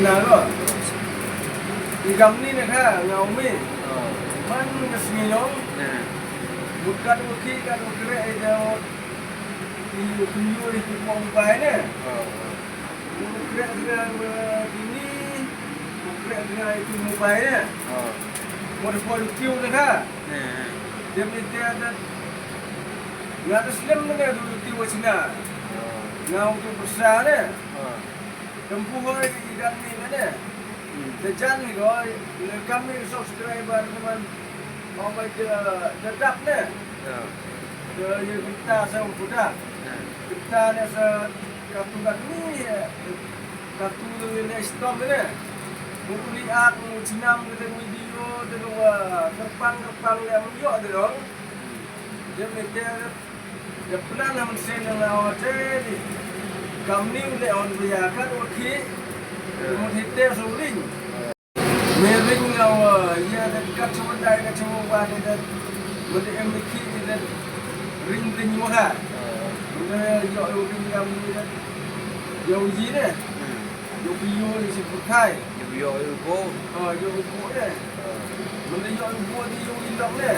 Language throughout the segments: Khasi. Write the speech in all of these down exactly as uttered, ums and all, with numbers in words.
Na lo. I kam ni ne ka nga umi. Man ka sngi long. Mut kat u ki kat u kre e da. I u kumyu i ku pong bai ne. U kre kre ni. U kre kre i ku mu bai ne. Mut ko u kiu ne ka. Dem ni te da. Nga da slem ne da u kiu wa sina. Nga u tu bersa ne. Tempuh hoi i kat ni ne. Te jan ni hoi, le kam ni subscriber ni man. Ong bai te te dap ne. Te ye kita sa ong kuda. Kita ne sa katu kat ni. Katu tu ni stom ne. Mu ni ak mu chinam ke te video te wa kepang kepang le mu yo te dong. Dia ni te Ïa pynah na mynsiem na nga ong te di. Kam ni u leh hon bia kat wa khih. Mut hi te su ring. Me ring nga wa ïa da kat su dai kat su wa ni da. Mut em ni khih ni da. Ring ring wa ha. Mut da ïoh ïoh ring kam ni da. Ïoh ji ne. Ïoh pi ïoh ni si pyrthai. Ïoh ïoh ïoh bo. Ha ïoh ïoh bo ne. Mut da ïoh ïoh bo ni ïoh ïoh ne.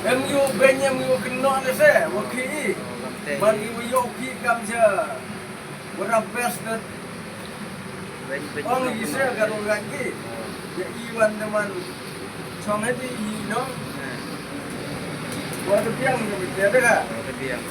Em ïoh ben em ïoh kynnoh ne se. Wa khih i. Ban ïoh ïoh khih kam se. Wa rap best ne. Ong i se ka ro ran ki. Ya i wan de man. Chong he di i no. Wa de biang ni te de ka. Wa de biang.